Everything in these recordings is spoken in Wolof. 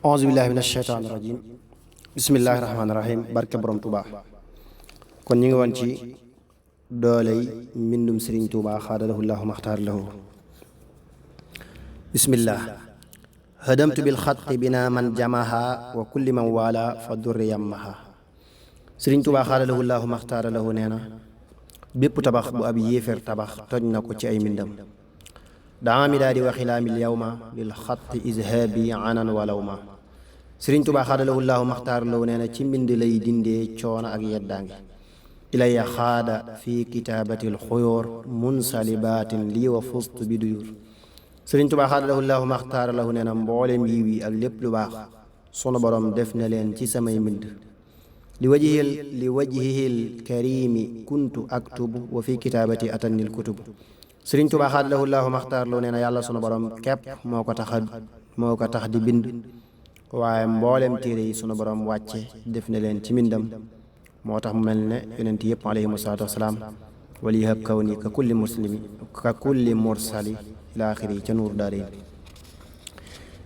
auzu billahi min asheytaani rajim bismillahi rahmaani rahim barke borom Touba. kon ñu ngi woon ci dooley mbindum Sëriñ Touba xaadalahu llahu maxtaar lahu. bismillah. hadamtu bil xatti bina man jamaha wa kulli man wala fa durri yammaha. Sëriñ Touba xaadalahu llahu maxtaar lahu nee na bépp tabax bu ab yéeféer tabax toj na ko ci ay mbindam. daa mi daa di waxilaamil yawma lil xatti izhaabi anan walawma. Sëriñ Tuubaa xaadalahu llaahu maxtaar law nee na ci mbind lay dindee coono ak yeddaange. ilaya xaada fi kitaabatil xuyóor munsalibaatin lii wa fustu bi duyur. Sëriñ Tuubaa xaadalahu llaahu maxtaar lahu nee na mboolem yiw yi ak lépp lu baax sunu borom def na leen ci samay mbind. li wajhihil karimi kuntu aktubu wa fi kitaabati atannil kutubu. Sëriñ Tuubaa xaadalahu llaahu maxtaar law nee na yàlla sunu borom képp moo ko tax di bind, waaye mboolem téere yi sunu borom wàcce def na leen ci mbindam. moo tax mu mel ne yonent yëpp alayhimu salaatu wasalaam wali hab kaw ni ka kulli mursali ila axiri ca nuur daare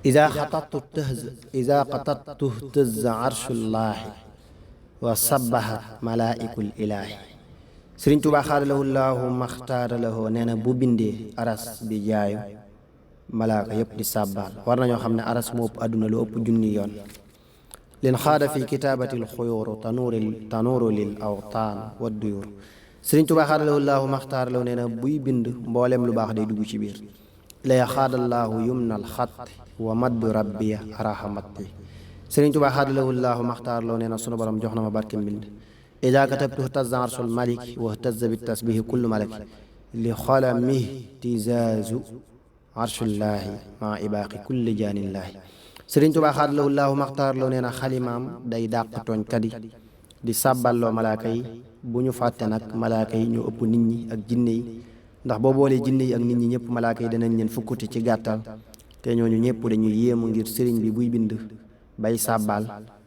ida xatattu tëz arshullaahi wa sabaha malaaikul ilaahi. Sëriñ Tuubaa xaadalahu llaahu maxtaara lahu nee na bu bindee aras bi jaayu malaaka yëpp di sàbbaal. war nañoo xam ne aras moo ëpp àdduna lu ëpp junni yoon. leen xaada fi kitaabatil xuyóoru tanuuru lil awtaan wa duyuur. Sëriñ Tuubaa xaadalahu llaahu maxtaar law nee na buy bind mboolem lu baax day dugg ci biir. ilaya xaadallaahu yumnal xat wa maddu rabbiya arahamatti. Sëriñ Tuubaa xaadalahu llaahu maxtaar law nee na sunu borom jox na ma barke mbind. ida katabtu tazza arsul malik wa tazza bi tasbihi kullu malik li xolami tizaazu arshullaahi maa ibaaqi kulli jaanillaahi. Sëriñ Tuubaa xaadalahu llaahu maxtaar law nee na xalimaam day dàq tooñkat yi di sàbballoo malaaka yi. bu ñu fàtte nag malaaka yi ñoo ëpp nit ñi ak jinne yi, ndax boo boolee jinne yi ak nit ñi ñëpp malaaka yi danañ leen fukkuti ci gàttal. te ñooñu ñëpp dañuy yéemu ngir sëriñ bi buy bind bay sàbbal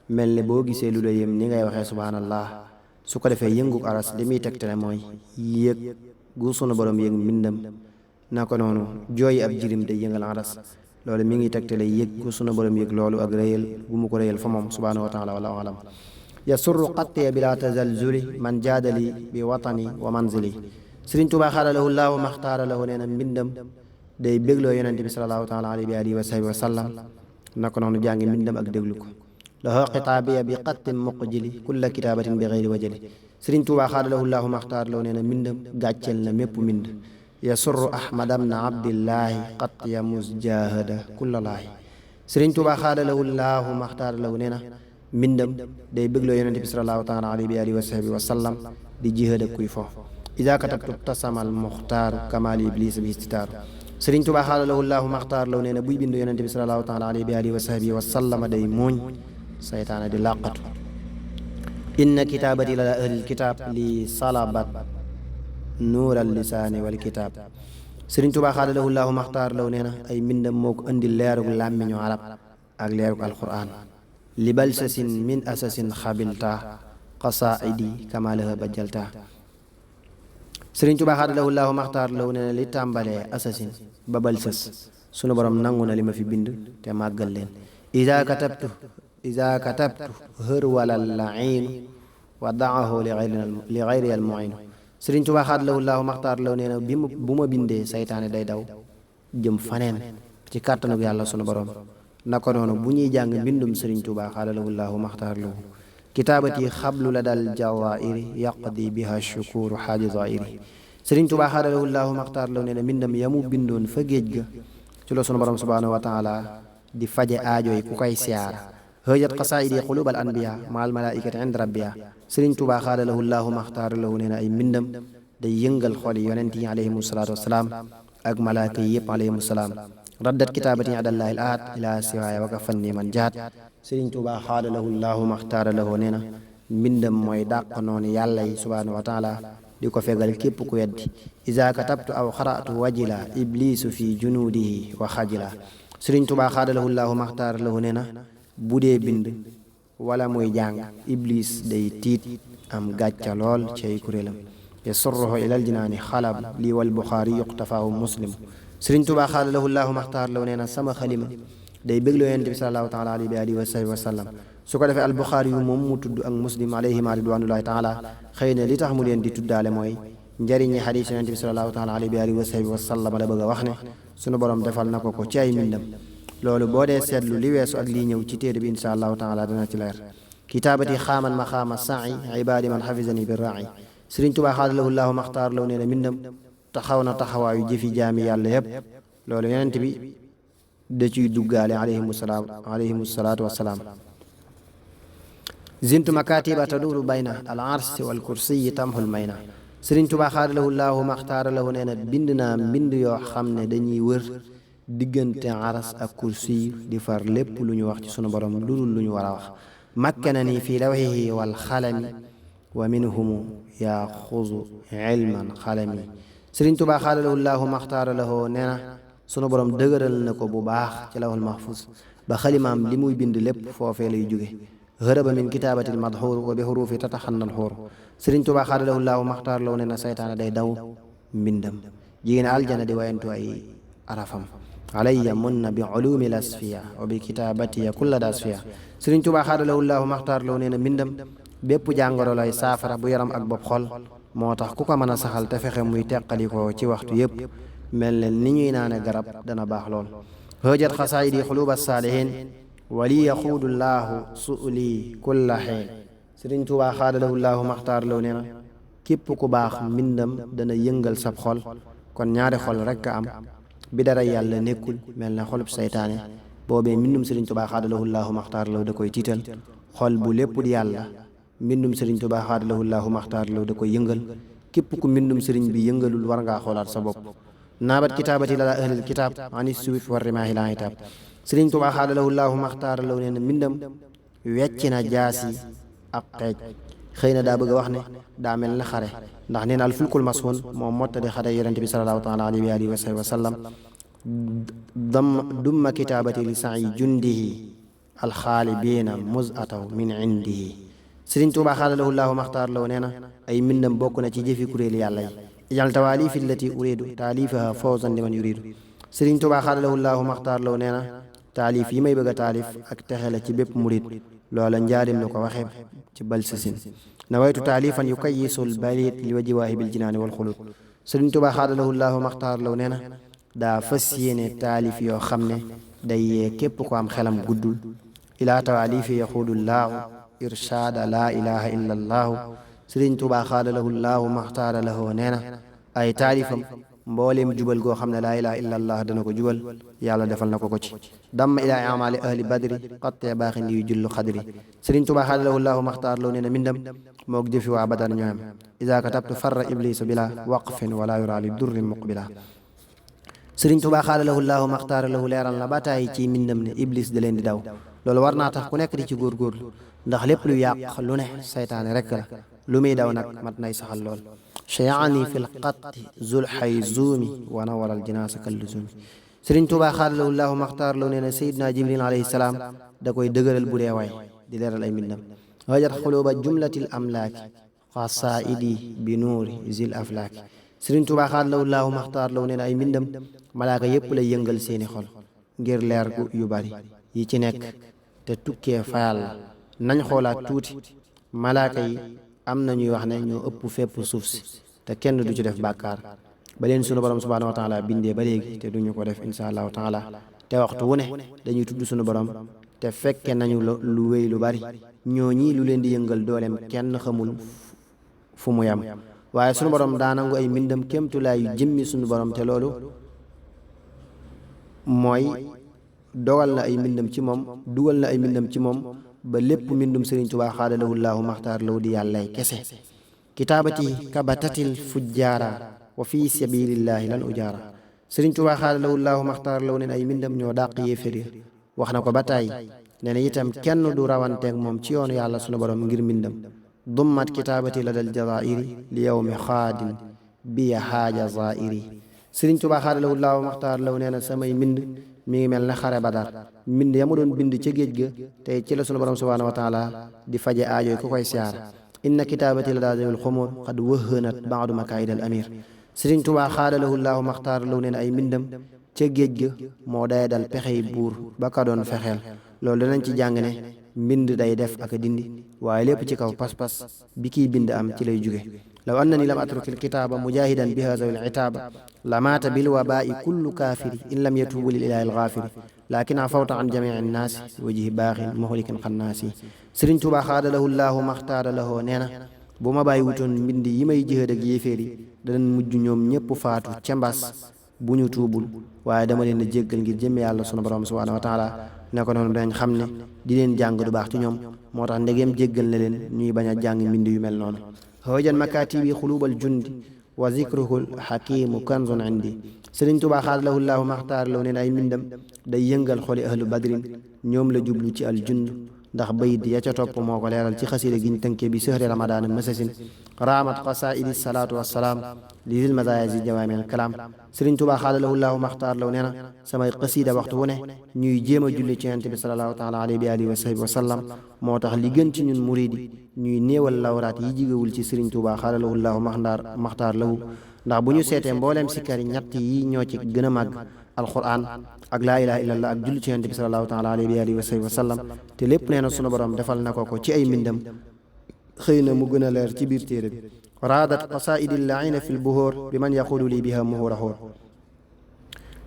mel ne boo gisee lu la yéem ni ngay waxee subhaanallah. su ko defee yëngu aras li muy tegtale mooy yëg gu sunu borom yëg mbindam. naka noonu jooyi ab jirim day yëngal aras, loolu mi ngi tegtale yëg gu sunu borom yëg loolu ak réyal gu mu ko réyal fa moom subhaanahu wa taala wallahu alam. yasurru qattee bila tazalzuli man jaadali bi watani wa manzili. Sëriñ Tuubaa xaadalahu llaahu maxtaara lahu nee na mbindam day bégloo yonente bi salallaahu taala alayhi wa alihi wa sahbihi wa sallam. naka noonu jàngi mbindam ak déglu ko. lahu xitaabiya bi qattin muqjili kulla kitaabatin bi xeyri wajali. Sëriñ Tuubaa xaadalahu llaahu maxtaar lahu nee na mbindam gàcceel na mépp mbind. yasurru ahmadam na abdillaahi qat ya musjahada kulla laahi. Sëriñ Tuubaa xaadalahu llaahu maxtaar lahu nee na mbindam day bégloo yonente bi salallaahu taala alayhi wa alihi wa sahbihi wa sallam di jihaad ak kuy fo. ida katabtu tasamal muxtaaru kamaal iblis bi istitaaru. Sëriñ Tuubaa xaadalahu llaahu maxtaar lahu nee na buy bind yonente bi salallaahu taala alayhi wa alihi wa sahbihi wa sallam day muuñ saytaana di làqatu. inna kitaabati la ahlil kitaab li salabat nuural lisaani wal kitaab. Sëriñ Tuubaa xaadalahu llaahu maxtaar law nee na ay mbindam moo ko indi leerug làmmiñu arab ak leerug alquraan. li balsasin min asasin xabilta qasaidi kamalaha bajjalta. Sëriñ Tuubaa xaadalahu llaahu maxtaar law nee na li tàmbalee asasin ba balsas sunu borom nangu na li ma fi bind te màggal leen. ida katabtu hër walal lainu wa daahu li gayri al muinu. Sëriñ Tuubaa xaadalahu llaahu maxtaar law nee na bu ma bindee saytaane day daw jëm faneen ci kàttanug yàlla sunu borom. naka noonu bu ñuy jàng mbindum Sëriñ Tuubaa xaadalahu llaahu maxtaar lahu kitaabati xablu la dal jawairi yaqdi biha shukuru xaaji zairi. Sëriñ Tuubaa xaadalahu llaahu maxtaar law nee na mbindam yamu bindoon fa géej ga ci la sunu borom subhaanahu wa taala di faje aajoy ku koy siyaara. hëjat qasaidi qulubal anbiya maal malaaikati inda rabbiya. Sëriñ Tuubaa xaadalahu llaahu maxtaar lahu nee na ay mbindam day yëngal xol yi yonent yi alayhimu salaatu wasalaam ak malaaka yi yëpp alayhimu salaam. raddat kitaabati adallahi al ahad ila siwaaya waka fanni man jaat. Sëriñ Tuubaa xaadalahu llaahu maxtaar lahu nee na mbindam mooy dàq noonu yàlla yi subhaanahu wa taala di ko fegal képp ku weddi. iza katabtu aw xaratu wajila iblisu fi junuudihi wa xajila. Sëriñ Tuubaa xaadalahu llaahu maxtaar lahu nee na bu dee bind wala muy jàng iblis day tiit am gàcca lool cay kuréelam. yasurruhu ilal jinaani xalab lii wal buxaari yuqtafaahu muslim. Sëriñ Tuubaa xaadalahu llaahu maxtaar law nee na sama xalima day bégloo yonent bi sallallahu taala alayhi wa alihi wa sahbihi wa sallam su ko defee albuxaari yu moom mu tudd ak muslim alayhima ridwanullahi taala xëy na li tax mu leen di tuddaale mooy njëriñi xadiis yonent bi sallallahu taala alayhi wa alihi wa sahbihi wa sallam la bëgg a wax ne sunu borom defal na ko ci ay mbindam loolu boo dee seetlu li weesu ak lii ñëw ci téere bi insha allahu taala dana ci leer kitaabati xaaman maqaama sa'i ibaadi man xafisani bi ra'i Sëriñ Tuubaa xaadalahu llaahu maxtaar law nee na mbindam taxaw na taxawaayu jëfi jaami yàlla yépp loolu yonent bi da ciy duggaale alayhimu salaatu wassalaam zintu makatiba taduru bayna al arsi wal kursiyi tamxul mayna Sëriñ Tuubaa xaadalahu llaahu maxtaar lahu nee na bind naa mbind yoo xam ne dañuy wër diggante aras ak kursi di far lépp lu ñu wax ci sunu borom lu dul lu ñu war a wax makkanani fi lawhihi wal xalami wa minhumu yaxuzu ilman xalami Sëriñ Tuubaa xaadalahu llaahu maxtaara lahu nee na sunu borom dëgëral na ko bu baax ci lawhul mahfuz ba xalimaam li muy bind lépp foofee lay jóge hërëba min kitaabatil madxuur wa bi xuruufi tataxannal xuur Sëriñ Tuubaa xaadalahu llaahu maxtaara lahu nee na saytaane day daw mbindam jigéen aljana di wayantu ay arafam alayya munna bi ulumi lasfiya wa bi kitaabatiya kulla dasfiya Sëriñ Tuubaa xaadalahu llaahu maxtaara lahu nee na mbindam bépp jàngoro lay saafara bu yaram ak bopp xol moo tax ku ko mën a saxal te fexe muy teqalikoo ci waxtu yépp mel ne ni ñuy naane garab dana baax lool hëjat xasaayidi xuluba saalihin wali yaxuudu llaahu suuli kulla xiin Sëriñ Tuubaa xaadalahu llaahu maxtaar law nee na képp ku baax mbindam dana yëngal sab xol kon ñaari xol rekk a am bi dara yàlla nekkul mel ne xolub saytaane boobee mbindum Sëriñ Tuubaa xaadalahu llaahu maxtaar law da koy tiital xol bu lépp di yàlla mbindum Sëriñ Tuubaa xaadalahu llaahu maxtaar law da koy yëngal képp ku mbindum sëriñ bi yëngalul war ngaa xoolaat sa bopp naabat kitaabati la ahlil kitaab ani suwif war rimaahi laa hitaab Sëriñ Tuubaa xaadalahu llaahu maxtaar law nee na mbindam wecc na jaasi ak xeej xëy na daa bëgg a wax ne daa mel na xare ndax nee na al fulkul masuun moom mottadi xare yonent bi salallaahu taala alayhi wa alihi wa sallam dumma kitaabati li sa'i jundihi alxaalibiina mus ataw min indihi Sëriñ Tuubaa xaadalahu llaahu maxtaar law nee na ay mbindam bokk na ci jëfi kuréel yàlla yi ijal tawaalifi allati uridu taalifaha fawzan liman yuridu Sëriñ Tuubaa xaadalahu llaahu maxtaar law nee na taalif yi may bëgg a taalif ak texe la ci bépp murid loola njaarim la ko waxee ci bal sasin nawaytu taalifan yukayisul balit li waji waahibil jinaani wal xulud Sëriñ Tuubaa xaadalahu llaahu maxtaar law nee na daa fas yéene taalif yoo xam ne day yee képp ko am xelam guddul ilaa tawaalifi yaxuudu llaahu irshaada laa ilaha illa allaahu Sëriñ Tuubaa xaadalahu llaahu maxtaara lahu nee na ay taalifam mbooleem jubal goo xam ne laa ilaha illa allah dana ko jubal yàlla defal na ko ci damma ilaa amaali ahli badri qattee baaxin yu jullu xadri Sëriñ Tuubaa xaadalahu llaahu maxtaar law nee na mbindam moog jëfi waa badar ñooyam iza katabtu farra iblisu bila waqfin wala yura li durrin muqbila Sëriñ Tuubaa xaadalahu llaahu maxtaar lahu leeral na ba tàyyi ci mbindam ne iblis da leen di daw loolu war naa tax ku nekk di ci góorgóorlu ndax lépp lu yàq lu ne saytaane rekk la lu muy daw nag mat nay saxal lool cheyaani fi l qatti zul xayzuumi wa nawaral jinaasa kalluzuumi Sëriñ Tuubaa xaadalahu llaahu maxtaar law nee na Seydina Jibril alayhi salaam da koy dëgëral bu dee waay di leeral ay mbindam hajat xuluba jumlatil amlaaki xasaidi bi nuuri zil aflaaki Sëriñ Tuubaa xaadalahu llaahu maxtaar law nee na ay mbindam malaaka yépp lay yëngal seeni xol ngir leer yu bari yi ci nekk te tukkee fayal la nañ xoolaat tuuti malaaka yi am na ñuy wax ne ñoo ëpp fépp suuf si te kenn du ci def bàkkaar ba leen sunu borom subhaanahu wa taala bindee ba léegi te duñu ko def insha allahu taala te waxtu wu ne dañuy tudd sunu borom te fekke nañu lu wéy lu bari ñoo ñii lu leen di yëngal dooleem kenn xamul fu mu yam waaye sunu borom daa nangu ay mbindam kémtulaay yu jëmmi sunu borom te loolu mooy dogal na ay mbindam ci moom dugal na ay mbindam ci moom ba lépp mbindum Sëriñ Tuubaa xaadalahu llaahu maxtaar law di yàllay kese kitaabati kabatatil fujjaara wa fi sabilillahi lan ujaara Sëriñ Tuubaa xaadalahu llaahu maxtaar law neen ay mbindam ñoo dàq yéefér ya wax na ko ba tàyyi nee na itam kenn du rawanteeg moom ci yoonu yàlla sunu borom ngir mbindam dummat kitaabati la dal jazairi li yawmi xaadin biya xaaja zairi Sëriñ Tuubaa xaadalahu llaahu maxtaar law nee na samay mbind mi ngi mel ne xare badar mbind ya ma doon bind ca géej ga tey ci la sunu borom subhaanahu wa taala di faje aajooy ku koy siyaara inna kitaabati la daazimul xumur qad wëhënat baadu makaayidal amir Sëriñ Tuubaa xaadalahu llaahu maxtaar law nee na ay mbindam ca géej ga moo day dal pexey buur ba ka doon fexeel. loolu danañ ci jàng ne mbind day def ak a dindi waaye lépp ci kaw pas-pas bi kiy bind am ci lay jóge. law annani lam atrukil kitaaba mujahidan biha zawil itaaba la maata bil wabaa'i kullu kaafiri in lam yatuubu lil ilaahi algaafiri lakin afawta an jamii nnaasi wajhi baaxin muhlikin xannaasi. Sëriñ Tuubaa xaada lahu llaahu maxtaara lahu nee na bu ma bàyyi wutoon mbind yi may jihad ak yéeféer yi danañ mujj ñoom ñëpp faatu ca mbas bu ñu tuubul waaye dama leen a jéggal ngir jëmme yàlla sunu borom subhaanahu wa taala. ne ko noonu danañ xam ne di leen jàng du baax ci ñoom moo tax ndegeem jéggal na leen ñuy bañ a jàng mbind yu mel noonu. hoojan makatibi xulubal jundi wa zikruhul xakimu kanzun indi. Sëriñ Tuubaa xaada lahu llaahu maxtaar law neen ay mbindam day yëngal xoli ahlu badrin ñoom la jublu ci al jund ndax bayit ya ca topp moo ko leeral ci xasida giñ tënke bi sëhri ramadaan masasin raamat qasaidi salaatu wassalaam li zil mazayazi jawaamil kalaam. Sëriñ Tuubaa xaada lahu llaahu maxtaar law nee na samay xasida waxtu wu ne ñuy jéem a julli ci yonent bi salallaahu taala alayhi wa alihi wa sahbihi wa sallam moo tax li gën ci ñun muridi ñuy néewal lawraat yi jigéwul ci Sëriñ Tuubaa xaada lahu llaahu maxtaar lahu ndax bu ñu seetee mbooleem sikkar ñett yi ñoo ci gën a màgg alquran ak laa ilaha illallah ak julli ci yonent bi salallaahu taala alayhi wa alihi wa sahbihi wa sallam te lépp nee na sunu borom defal na ko ci ay mbindam xëy na mu gën a leer ci biir téere bi. raadat qasaidi llaina fi lbuhóor bi man yaqulu lii biha muhura xóor.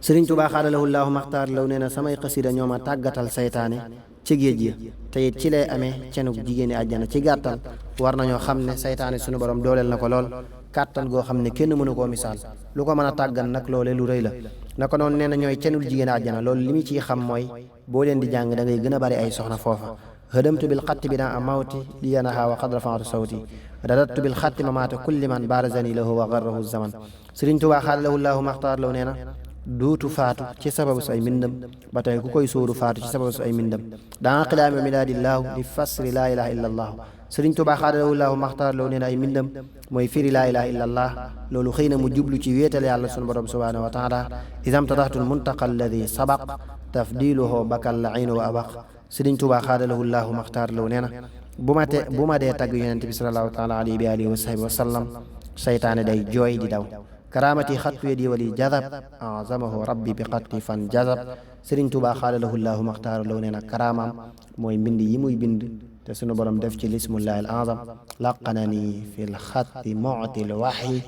Sëriñ Tuubaa xaada lahu llaahu maxtaar law nee na samay xasida ñoo ma tàggatal saytaane ci géej gi te it ci lay amee cenug jigéeni àjjana. ci gàttal war nañoo xam ne saytaane sunu borom dooleel na ko lool kàttan goo xam ne kenn mënu koo misaal lu ko mën a tàggan nag loole lu rëy la. naka noonu nee na ñooy cenul jigéeni àjjana loolu li mu ciy xam mooy boo leen di jàng da ngay gën a bari ay soxna foofa. hëdamtu bil xatti bi daa amawti li yanaha wa qad rafaatu sawti radattu bil xatti mamaata kulli man barazani lahu wa garrahu zaman. Sëriñ Tuubaa xaada lahu llaahu maxtaar law nee na duutu faatu ci sababu ay mbindam ba tey ku koy sóoru faatu ci sababu ay mbindam. daa qilaami milaadillaahu li fasri laa ilaha illa allaahu. Sëriñ Tuubaa xaada lahu llaahu maxtaar law nee na ay mbindam mooy firi laa ilaha illa allah loolu xëy na mu jublu ci wéetal yàlla sunu borom subhaanahu wa taala. isam tadaxtul muntaqa alladi sabaq tafdiluhu bakal lainu wa abaq. Sëriñ Tuubaa xaada lahu llaahu maxtaar law nee na bu ma dee tagg yonent bi salallaahu taala alayhi wa alihi wa sahbihi wa sallam saytaane day jooy di daw. karaamati xattu yadi wali jazab azamahu rabbi bi xatti fan jazab. Sëriñ Tuubaa xaada lahu llaahu maxtaar law nee na karaamaam mooy mbind yi muy bind te sunu borom def ci lismullahi al azam laqanani fi l xatti muti l waxyi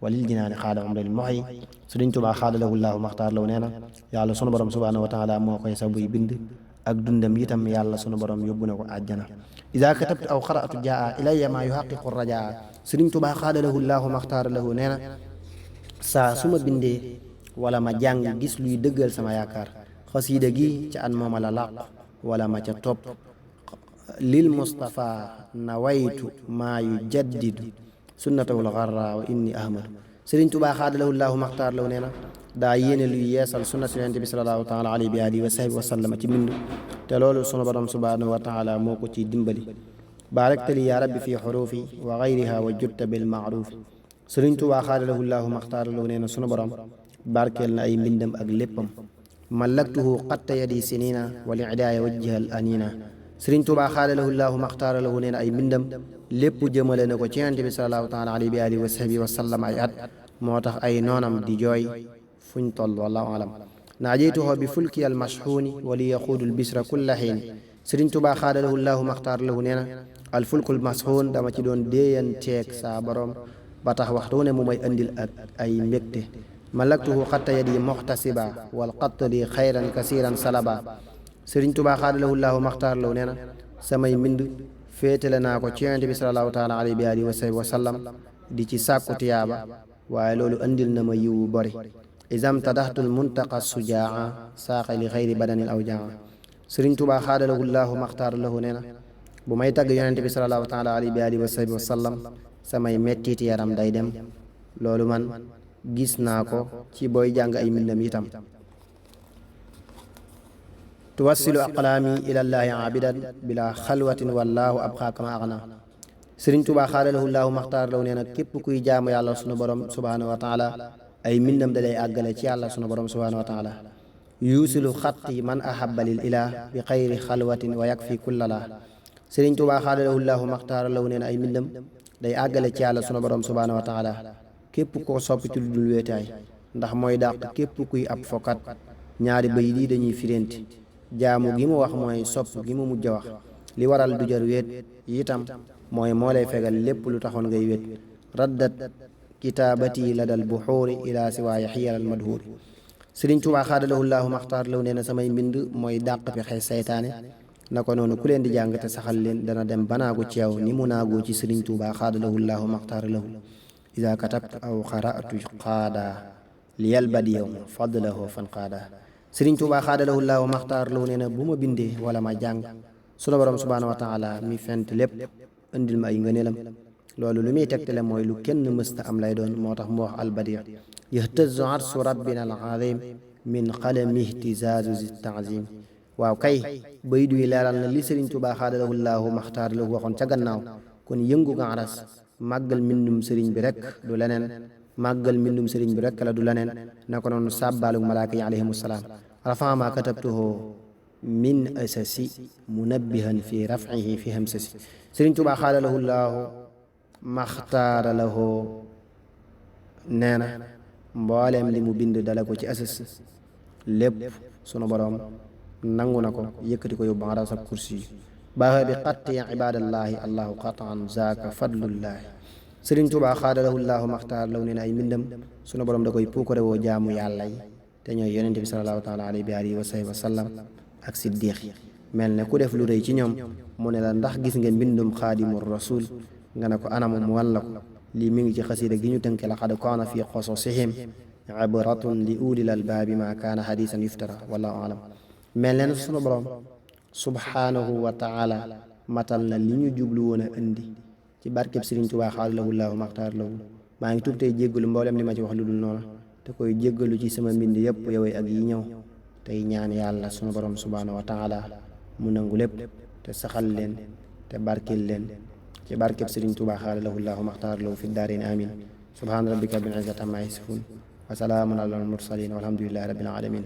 walil jinaani xaada umril muxyi. Sëriñ Tuubaa xaada lahu llaahu maxtaar law nee na yàlla sunu borom subhaanahu wa taala moo koy sa buy bind ak dundam itam yàlla sunu borom yóbbu na ko àjjana. ida katabtu aw qara'tu jaa ilayya maa yuhaqiqu rajaa. Sëriñ Tuubaa xaada lahu llaahu maxtaar lahu nee na saa su ma bindee wala ma jàng gis luy dëggal sama yaakaar xasiida gi ca an mooma la làq wala ma ca topp lil Mustafa nawaytu maa yu jaddidu sunnatahul xarra wa inni ahmadu. Sëriñ Tuubaa xaada lahu llaahu maxtaar law nee na daa yéene luy yeesal sunna si yonent bi salallaahu taala alayhi wa alihi wa sahbihi wa sallam ci mbind te loolu sunu borom subhaanahu wa taala moo ko ciy dimbali. baarakta li yaa rabbi fi xuruufi wa gayriha wa jutta bil maaruuf. Sëriñ Tuubaa xaada lahu llaahu maxtaar law nee na sunu borom barkeel na ay mbindam ak léppam mallaktuhu qatta yadi sinina wal idaaya wajjihal anina. Sëriñ Tuubaa xaada lahu llaahu maxtaar lahu nee na ay mbindam lépp jëmale na ko ci yonent bi salallaahu taala alayhi wa alihi wa sahbihi wa sallam ay at moo tax ay noonam di jooy fuñ toll wallaahu alam. naajeytuhu bi fulki al mashxuuni wali yaxuudul bisra kulla xiin. Sëriñ Tuubaa xaada lahu llaahu maxtaar lahu nee na al fulkul mashxuun dama ci doon déeyanteeg saa borom ba tax waxtu ne mu may andil ak ay mbégte. malaktuhu xatta yadi muxtasiba wal qatt li xayran kasiran salaba. Sëriñ Tuubaa xaada lahu llaahu maxtaar law nee na samay mbind féetale naa ko ci yonent bi salallaahu taala alayhi wa alihi wa sahbihi wa sallam di ci sàkku tiyaaba waaye loolu andil na ma yiwu bori. isam tadaxtul muntaqa sujaa saaqa li xayri badanil awjaa. Sëriñ Tuubaa xaada lahu llaahu maxtaar lahu nee na bu may tagg yonent bi salallaahu taala alayhi wa alihi wa sahbihi wa sallam samay mettiiti yaram day dem loolu man gis naa ko ci booy jàng ay mbindam itam. tuwassilu aqlaami ilallaahi abidan bila xalwatin wallaahu abqaa kama axna. Sëriñ Tuubaa xaada lahu llaahu maxtaar law nee na képp kuy jaamu yàlla sunu borom subhaanahu wa taala ay mbindam da lay àggale ci yàlla sunu borom subhaanahu wa taala. yuusilu xatti man ahabba lil ilaah bi xayri xalwatin wa yakfi kulla laa. Sëriñ Tuubaa xaada lahu llaahu maxtaar law nee na ay mbindam day àggale ci yàlla sunu borom subhaanahu wa taala képp koo soppi ci lu dul wéetaay ndax mooy dàq képp kuy ab fokat ñaari bay lii dañuy firenti jaamu gi mu wax mooy sopp gi mu mujj a wax li waral du jar wéet itam mooy moo lay fegal lépp lu taxoon ngay wéet raddat kitaabati la dal buxuuri ila siwaa yaxiyal al madhuuri Sëriñ Tuubaa xaadalahu llaahu maxtaar law nee na samay mbind mooy dàq pexe saytaane na ko noonu ku leen di jàng te saxal leen dana dem banaagu ci yow ni mu naagoo ci Sëriñ Tuubaa xaadalahu llaahu maxtaar lahu ida katabtu aw qara'tu qaada liyal badiyaw fadlahu fan qaada Sëriñ Tuubaa xaadalahu llaahu maxtaar law nee na bu ma bindee wala ma jàng sunu borom subhaanahu wa taala mi fent lépp indil ma ay ngëneelam loolu lu muy tegtale mooy lu kenn mësta am lay doon moo tax mu wax albadi yahtazu arsu rabbina al azim min qalami ihtizaazu zi taazim waaw kay bay duy leeral na li Sëriñ Tuubaa xaadalahu llaahu maxtaar lahu waxoon ca gannaaw kon yëngu nga aras màggal mbindum sëriñ bi rek du leneen màggal mbindum sëriñ bi rek la du leneen na ko noonu sàbbaalug malaaka yi alayhimu salaam rafaa ma katabtuhu min asasi munabbihan fi raf'ihi fi hamsasi Sëriñ Tuubaa xaadalahu llaahu maxtaara lahu nee na mbooleem li mu bind dala ko ci asas lépp sunu boroom nangu na ko yëkkati ko yóbbu aras ak kursi yi baaxa bi xatti ibadallahi allahu qataan zaaka fadlullahi Sëriñ Tuubaa xaadalahu llaahu maxtaar law nee na ay mbindam sunu boroom da koy puukare woo jaamu yàlla yi te ñooy yonente bi salallaahu taala alayhi wa alihi wa sahbihi wa sallam ak siddiq yi mel ne ku def lu rëy ci ñoom mu ne la ndax gis ngeen mbindum xaadimu rasul nga ne ko anama mu wan la ko lii mi ngi ci xasiida gi ñu tënke laqad kaana fi qasasihim ibratun li ulil albaabi ma kaana hadisan yuftara wallahu alam mel ne sunu borom subhanahu wa taala matal na li ñu jublu woon a indi ci barkeb Sëriñ Tuubaa xaadalahu llaahu maxtaar lahu maa ngi tuub tey jéggalu mboolem li ma ci wax lu dul noonu te koy jéggalu ci sama mbind yëpp yowee ak yi ñëw tey ñaan yàlla sunu borom subhanahu wa taala mu nangu lépp te saxal leen te barkeel leen ci barkeb Sëriñ Tuubaa xaadalahu llaahu maxtaar lahu fi daarin amin subhaana rabbika rabbil izzati ammaa yasifuun wa salaamun alal mursaliin walhamdulillahi rabbil aalamiin